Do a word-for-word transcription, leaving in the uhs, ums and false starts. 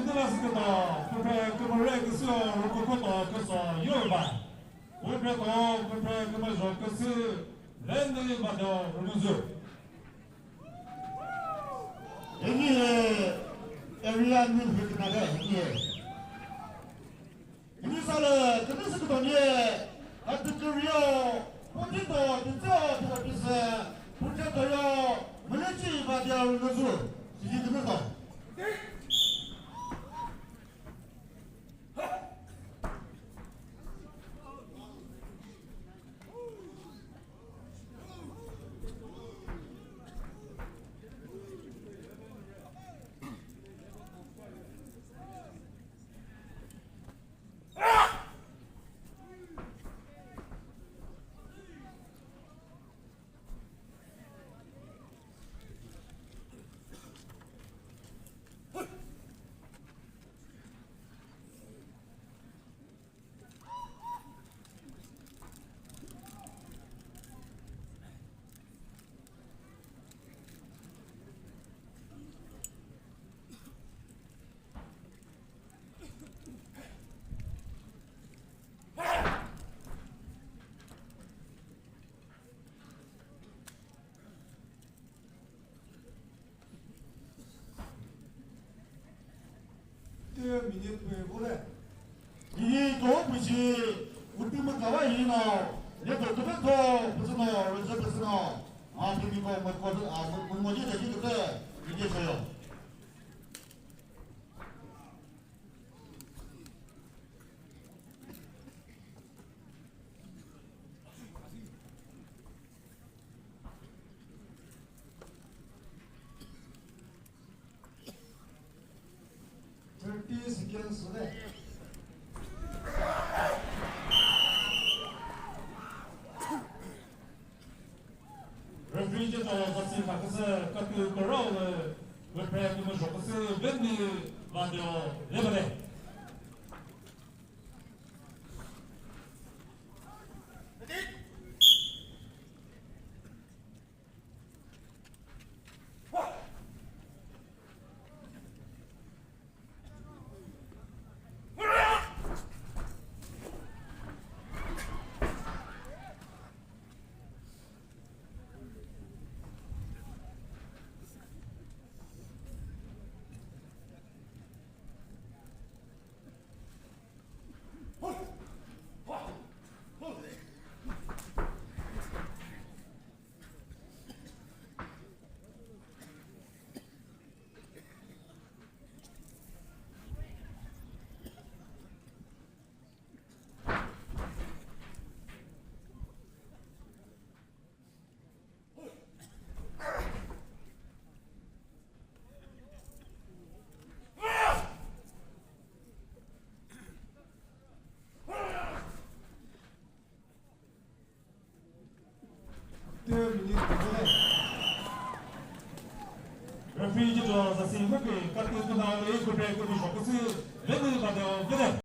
Nila süküto, küpre kümüre küsüo rükukuto küso yorba. Küpre to, küpre kümüzho küsü, venü vado rümüzü. Eni, e, area nü hüküna de, eni. Ini sale, kini süküto nie, kategorio, putito, titio, titopise, putito yo, mülüchi vadia rüzü, siji kini to. Two minute pü vole. Yini to püshi, ultimo kava yino, ne to to to, püsüno, rüzü püsüno. Ma timi ko mo ko, a, mo mo ji de ji de, ni de so yo. Thirty seconds left. Referee ce to zasi khaküsü katü kürao lü, referee kümüzho küsü venü vadio lebele. Referee ce to zasi mükü katü künao lü küpre kümüzho küsü venü vadio vede.